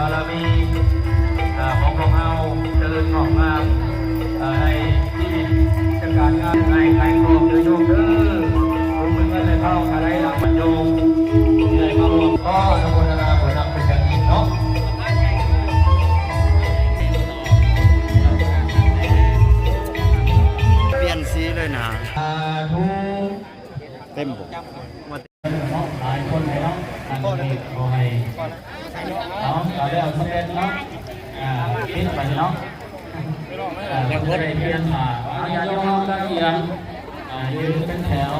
ບາລະມີ ເອີ ຂອງພວກເຮົາຈະເລີນງອກງາມ ເອີ ໃນຊີວິດການງານ ໃຫ້ໄຂຄອງເດີໂຍມເດີ ບຸນເງິນໄຫຼເຂົ້າ ຖ້າໄດ້ລັງບັນໂຍມ ທີ່ໄດ້ມາຮ່ວມ ຂໍອະນຸໂມທະນາບຸນນຳເປັນຢ່າງຍິ່ງເນາະ ປ່ຽນສີເລີຍນະ ສາທຸ ເຕັມບໍ່? ເນາະ ຫຼາຍຄົນເລີຍເນາະ ອັນນີ້ຂໍໃຫ້ ເອົາ ກະແລ້ວສຳເລັດເນາະ ອ່າ ປິດໄປເນາະ ອ່າ ເພິ່ນຈະໄດ້ປ່ຽນຜ້າ ເອົາ ຍາດໂຍມເຮົາກະກຽມ ອ່າ ຢືນເປັນແຖວ